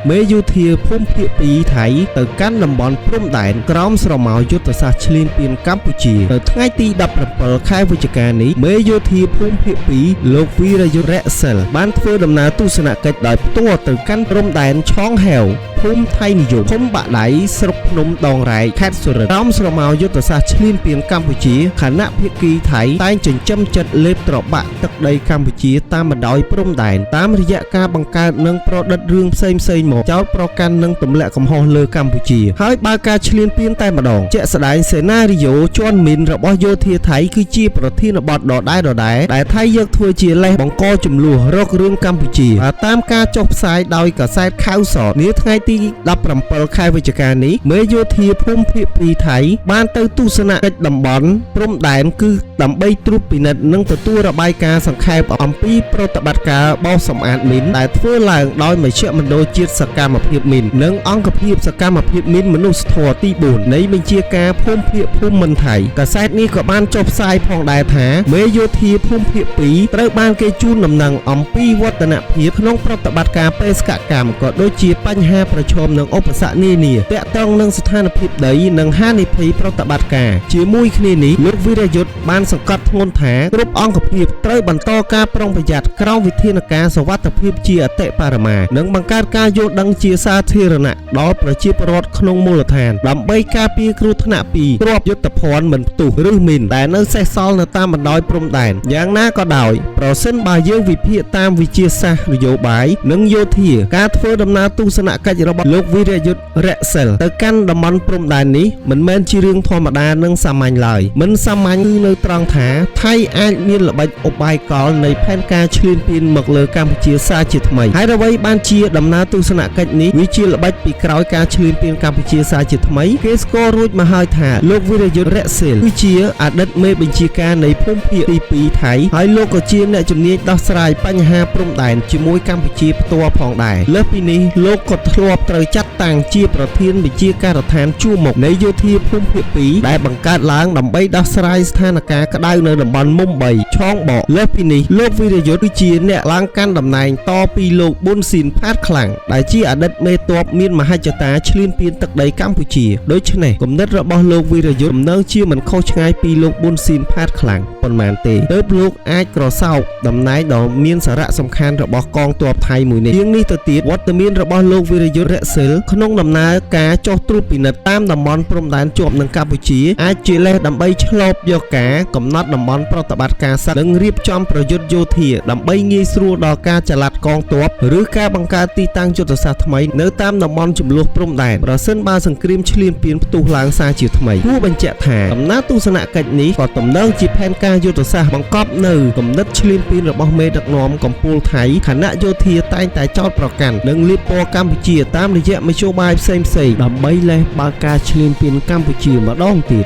មេយោធាភូមិភាគ2ថៃទៅកាន់តំបន់ព្រំដែនក្រោមស្រមោលយុទ្ធសាស្ត្រឈ្លានពានកម្ពុជានៅថ្ងៃទី17ខែវិច្ឆិកានេះមេយោធាភូមិភាគ2លោកវីរយុទ្ធរសិលបានធ្វើដំណើរទស្សនកិច្ចដោយផ្ទាល់ទៅកាន់ព្រំដែនឆងហែវភូមិថៃនិយមឃុំបាក់ដៃស្រុកភ្នំដងរែកខេត្តសុរិន្ទក្រោមស្រមោលយុទ្ធសាស្ត្រឈ្លានពានកម្ពុជាខណៈភាគីថៃតែងចិញ្ចឹមចិត្តលេបត្របាក់ទឹកដីកម្ពុជាតាមបណ្ដោយព្រំដែនតាមរយៈការបង្កើតនិងប្រឌិតរឿងផ្សេងៗមកចោទប្រកាន់និងទម្លាក់កំហុសលើកម្ពុជាហើយបើកការឈ្លានពានតែម្ដងជាក់ស្ដែងសេណារីយ៉ូជន់មីនរបស់យោធាថៃគឺជាប្រធានបទដដែលៗដែលថៃយកធ្វើជាលេសបង្កចំនួនរករឿងកម្ពុជាតាមការចុះផ្សាយដោយកាសែតខៅសតនាថ្ងៃទី17ខែវិច្ឆិកានេះមេយោធាភូមិភាគ2ថៃបានទៅទស្សនកិច្ចតំបន់ព្រំដែនគឺដើម្បីត្រួតពិនិត្យនិងទទួលរបាយការណ៍សង្ខេបអំពីប្រតិបត្តិការបោសសម្អាតមីនដែលធ្វើឡើងដោយមជ្ឈមណ្ឌលជាតិសកម្មភាពមីននិងអង្គភាពសកម្មភាពមីនមនុស្សធម៌ទី4នៃបញ្ជាការភូមិភាគភូមិន្ទថៃកាសែតនេះក៏បានចុះផ្សាយផងដែរថាមេយោធាភូមិភាគ2ត្រូវបានគេជូនដំណឹងអំពីវឌ្ឍនភាពក្នុងប្រតិបត្តិការបេសកកម្មក៏ដូចជាបញ្ហាប្រឈមនិងឧបសគ្គនានាទាក់ទងនឹងស្ថានភាពដីនិងហានិភ័យប្រតិបត្តិការជាមួយគ្នានេះលោកវីរយុទ្ធបានសង្កត់ធ្ងន់ថាគ្រប់អង្គភាពត្រូវបន្តការប្រុងប្រយ័ត្នក្រោមវិធានការសុវត្ថិភាពជាអតិបរមានិងបង្កើតការយល់ដឹងជាសាធារណៈដល់ប្រជាពលរដ្ឋក្នុងមូលដ្ឋានដើម្បីការពារគ្រោះថ្នាក់ពីគ្រាប់យុទ្ធភ័ណ្ឌមិនផ្ទុះឬមីនដែលនៅសេសសល់នៅតាមបណ្ដោយព្រំដែនយ៉ាងណាក៏ដោយប្រសិនបើយើងវិភាគតាមវិទ្យាសាស្ត្រនយោបាយនិងយោធាការធ្វើដំណើរទស្សនកិច្ចរបស់លោកវីរយុទ្ធរសិលទៅកាន់តំបន់ព្រំដែននេះមិនមែនជារឿងធម្មតានិងសាមញ្ញឡើយមិនសាមញ្ញគឺនៅត្រង់ថាថៃអាចមានល្បិចឧបាយកលនៃផែនការឈ្លានពានមកលើកម្ពុជាសាជាថ្មីហើយអ្វីបានជាដំណើរទស្សនកិច្ចនេះវាជាល្បិចពីក្រោយការឈ្លានពានកម្ពុជាសាជាថ្មីគេស្គាល់រួចមកហើយថាលោកវីរយុទ្ធរសិលគឺជាអតីតមេបញ្ជាការនៃភូមិភាគទី2ថៃហើយលោកក៏ជាអ្នកជំនាញដោះស្រាយបញ្ហាព្រំដែនជាមួយកម្ពុជាផ្ទាល់ផងដែរលើសពីនេះលោកក៏ធ្លាប់ត្រូវចាត់តាំងជាប្រធានបញ្ជាការដ្ឋានជួរមុខនៃយោធាភូមិភាគ2ដែលបង្កើតឡើងដើម្បីដោះស្រាយស្ថានភាពក្តៅនៅតំបន់មុំ3ឆងបកលើសពីនេះលោកវីរយុទ្ធគឺជាអ្នកឡើងកាន់តំណែងតពីលោកប៊ុនស៊ីនផាតខ្លាំងដែលជាអតីតមេទ័ពមានមហិច្ឆតាឈ្លានពានទឹកដីកម្ពុជាដូច្នេះគំនិតរបស់លោកវីរយុទ្ធទំនងជាមិនខុសឆ្ងាយពីលោកប៊ុនស៊ីនផាតខ្លាំងប៉ុន្មានទេទើបលោកអាចក្រសោបតំណែងដ៏មានសារៈសំខាន់របស់កងទ័ពថៃមួយនេះជាងនេះទៅទៀតវត្តមានរបស់លោកវីរយុទ្ធរសិលក្នុងដំណើរការចុះត្រួតពិនិត្យតាមតំបន់ព្រំដែនជាប់នឹងកម្ពុជាអាចជាលេសដើម្បីឆ្លបយកការកំណត់តំបន់ប្រតិបត្តិការសឹកនិងរៀបចំប្រយុទ្ធយោធាដើម្បីងាយស្រួលដល់ការចល័តកងទ័ពឬការបង្កើតទីតាំងយុទ្ធសាស្ត្រថ្មីនៅតាមតំបន់ចំនួនព្រំដែនប្រសិនបើសង្គ្រាមឈ្លានពានផ្ទុះឡើងសារជាថ្មីគួរបញ្ជាក់ថាដំណើរទស្សនកិច្ចនេះក៏ទំនងជាផែនការយុទ្ធសាស្ត្របង្កប់នៅគំនិតឈ្លានពានរបស់មេដឹកនាំកម្ពុជាថៃខណៈយោធាតែងតែចោទប្រកាន់និងលាបពណ៌កម្ពុជាតាមរយៈមធ្យោបាយផ្សេងៗដើម្បីលេសបើកការឈ្លានពានកម្ពុជាម្ដងទៀត។